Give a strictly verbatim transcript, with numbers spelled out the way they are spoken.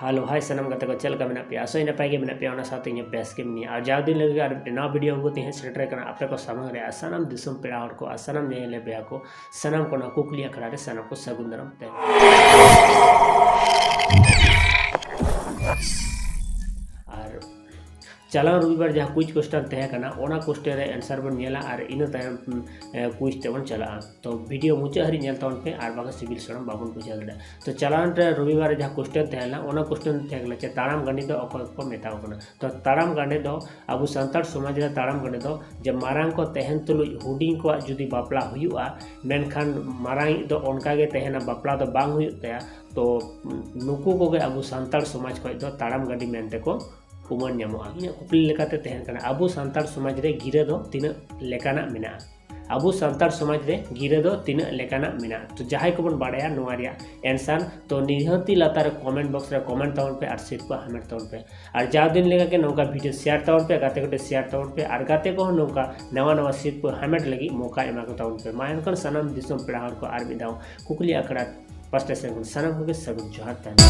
Hello, hi ᱥᱟᱱᱟᱢ ᱜᱟᱛᱮ ᱠᱚ, ᱪᱮᱫ ᱞᱮᱠᱟ ᱢᱮᱱᱟᱜ ᱯᱮᱭᱟ? ᱟᱥᱚᱜ ᱟᱹᱧ ᱱᱟᱯᱟᱭ ᱜᱮ ᱢᱮᱱᱟᱜ ᱯᱮᱭᱟ, ᱚᱱᱟ ᱥᱟᱶᱛᱮ ᱤᱧ ᱦᱚᱸ ᱵᱮᱥ ᱜᱮ ᱢᱤᱱᱟᱹᱧᱟ᱾ ᱟᱨ ᱡᱟᱣ ᱫᱤᱱ ᱞᱮᱠᱟ ᱜᱮ ᱟᱨ ᱢᱤᱫᱴᱮᱱ ᱱᱟᱣᱟ video ᱟᱹᱜᱩ ᱠᱟᱛᱮ ᱤᱧ ᱦᱮᱡ ᱥᱮᱴᱮᱨ ᱟᱠᱟᱱᱟ ᱟᱯᱮ ᱠᱚ ᱥᱟᱢᱟᱝ ᱨᱮ᱾ ᱟᱨ ᱥᱟᱱᱟᱢ ᱫᱤᱥᱚᱢ ᱯᱮᱲᱟ ᱦᱚᱲ ᱠᱚ ᱟᱨ ᱥᱟᱱᱟᱢ ᱧᱮᱧᱮᱞᱤᱭᱟᱹ ᱵᱚᱭᱦᱟ ᱠᱚ ᱥᱟᱱᱟᱢ ᱠᱚ ᱱᱚᱣᱟ ᱠᱩᱠᱞᱤ ᱟᱠᱷᱲᱟ ᱨᱮ ᱥᱟᱱᱟᱢ ᱠᱚ ᱥᱟᱹᱜᱩᱱ ᱫᱟᱨᱟᱢ ᱛᱮ᱾ ᱟᱨ ᱪᱟᱞᱟᱣ ᱨᱚᱵᱤᱵᱟᱨ ᱡᱟᱦᱟᱸ quiz question ᱛᱟᱦᱮᱸ ᱠᱟᱱᱟ, ᱚᱱᱟ question ᱨᱮ answer ᱵᱚᱱ ᱧᱮᱞᱟ ᱟᱨ ᱤᱱᱟᱹ ᱛᱟᱭᱚᱢ, ᱩᱢ, ᱮ, quiz ᱛᱮᱵᱚᱱ ᱪᱟᱞᱟᱜᱼᱟ᱾ ᱛᱚ video ᱢᱩᱪᱟᱹᱫ ᱦᱟᱹᱨᱤᱡ ᱧᱮᱞ ᱛᱟᱵᱚᱱ ᱯᱮ, ᱟᱨ ᱵᱟᱝᱠᱷᱟᱱ ᱥᱤᱵᱤᱞ ᱥᱚᱲᱚᱢ ᱵᱟᱵᱚᱱ ᱵᱩᱡᱷᱟᱹᱣ ᱫᱟᱲᱮᱭᱟᱜᱼᱟ᱾ ᱛᱚ ᱪᱟᱞᱟᱣᱮᱱ ᱨᱮ ᱨᱚᱵᱤᱵᱟᱨ ᱨᱮ ᱡᱟᱦᱟᱸ question ᱛᱟᱦᱮᱸ ᱞᱮᱱᱟ, ᱚᱱᱟ question ᱛᱟᱦᱮᱸ ᱠᱟᱱᱟ ᱡᱮ ᱛᱟᱲᱟᱢ ᱜᱟᱹᱰᱤ ᱫᱚ ᱚᱠᱚᱭ ᱠᱚ ᱢᱮᱛᱟ ᱠᱚ ᱠᱟᱱᱟ? ᱛᱚ ᱛᱟᱲᱟᱢ ᱜᱟᱹᱰᱤ ᱫᱚ ᱟᱵᱚ ᱥᱟᱱᱛᱟᱲ ᱥᱚᱢᱟᱡᱽ ᱨᱮ ᱛᱟᱲᱟᱢ ᱜᱟᱹᱰᱤ ᱫᱚ ᱡᱮ ᱢᱟᱨᱟᱝ ᱠᱚ ᱛᱟᱦᱮᱱ ᱛᱩᱞᱩᱡ ᱦᱩᱰᱤᱧ ᱠᱚᱣᱟᱜ ᱡᱩᱫᱤ ᱵᱟᱯᱞᱟ ᱦᱩᱭᱩᱜᱼᱟ, ᱢᱮᱱᱠᱷᱟᱱ ᱢᱟᱨᱟᱝᱤᱡ ᱫᱚ ᱚᱱᱠᱟ ᱜᱮ ᱛᱟᱦᱮᱱᱟ, ᱵᱟᱯᱞᱟ ᱫᱚ ᱵᱟᱝ ᱦᱩᱭᱩᱜ ᱛᱟᱭᱟ, ᱛᱚ ᱱᱩᱠᱩ ᱠᱚᱜᱮ ᱟᱵᱚ ᱥᱟᱱᱛᱟᱲ ᱥᱚᱢᱟᱡᱽ ᱠᱷᱚᱱ ᱫᱚ ᱛᱟᱲᱟᱢ ᱜᱟᱹᱰᱤ ᱢᱮᱱᱛᱮ ᱠᱚ ᱩᱢᱟᱹᱱ ᱧᱟᱢᱚᱜᱼᱟ᱾ ᱤᱧᱟᱹᱜ ᱠᱩᱠᱞᱤ ᱞᱮᱠᱟᱛᱮ ᱛᱟᱦᱮᱱ ᱠᱟᱱᱟ, ᱟᱵᱚ ᱥᱟᱱᱛᱟᱲ ᱥᱚᱢᱟᱡᱽ ᱨᱮ ᱜᱤᱨᱟᱹ ᱫᱚ ᱛᱤᱱᱟᱹᱜ ᱞᱮᱠᱟᱱᱟᱜ ᱢᱮᱱᱟᱜᱼᱟ? ᱟᱵᱚ ᱥᱟᱱᱛᱟᱲ ᱥᱚᱢᱟᱡᱽ ᱨᱮ ᱜᱤᱨᱟᱹ ᱫᱚ ᱛᱤᱱᱟᱹᱜ ᱞᱮᱠᱟᱱᱟᱜ ᱢᱮᱱᱟᱜᱼᱟ? ᱛᱚ ᱡᱟᱦᱟᱸᱭ ᱠᱚᱵᱚᱱ ᱵᱟᱲᱟᱭᱟ ᱱᱚᱣᱟ ᱨᱮᱭᱟᱜ answer, ᱛᱚ ᱱᱤᱦᱟᱹᱛᱤ ᱞᱟᱛᱟᱨ ᱨᱮ comment box ᱨᱮ comment ᱛᱟᱵᱚᱱ ᱯᱮ ᱟᱨ ᱥᱤᱨᱯᱟᱹ ᱦᱟᱢᱮᱴ ᱛᱟᱵᱚᱱ ᱯᱮ᱾ ᱟᱨ ᱡᱟᱣ ᱫᱤᱱ ᱞᱮᱠᱟ ᱜᱮ ᱱᱚᱝᱠᱟ video share ᱛᱟᱵᱚᱱ ᱯᱮ, ᱜᱟᱛᱮ ᱠᱚᱴᱷᱮᱱ share ᱛᱟᱵᱚᱱ ᱯᱮ, ᱟᱨ ᱜᱟᱛᱮ ᱠᱚᱦᱚᱸ ᱱᱚᱝᱠᱟ ᱱᱟᱣᱟ ᱱᱟᱣᱟ ᱥᱤᱨᱯᱟᱹ ᱦᱟᱢᱮᱴ ᱞᱟᱹᱜᱤᱫ ᱢᱚᱠᱟ ᱮᱢᱟ ᱠᱚ ᱛᱟᱵᱚᱱ ᱯᱮ᱾ ᱢᱟ ᱮᱱᱠᱷᱟᱱ ᱥᱟᱱᱟᱢ ᱫᱤᱥᱚᱢ ᱯᱮᱲᱟ ᱦᱚᱲ ᱠᱚ ᱟᱨ ᱢᱤᱫ ᱫᱷᱟᱣ ᱠᱩᱠᱞᱤ ᱟᱠᱷᱲᱟ ᱯᱟᱥᱴᱟ ᱥᱮᱱ ᱠᱷᱚᱱ ᱥᱟᱱᱟᱢ ᱠᱚᱜᱮ ᱥᱟᱹᱜᱩᱱ ᱡᱚᱦᱟᱨ ᱛᱟᱦᱮᱱᱟ᱾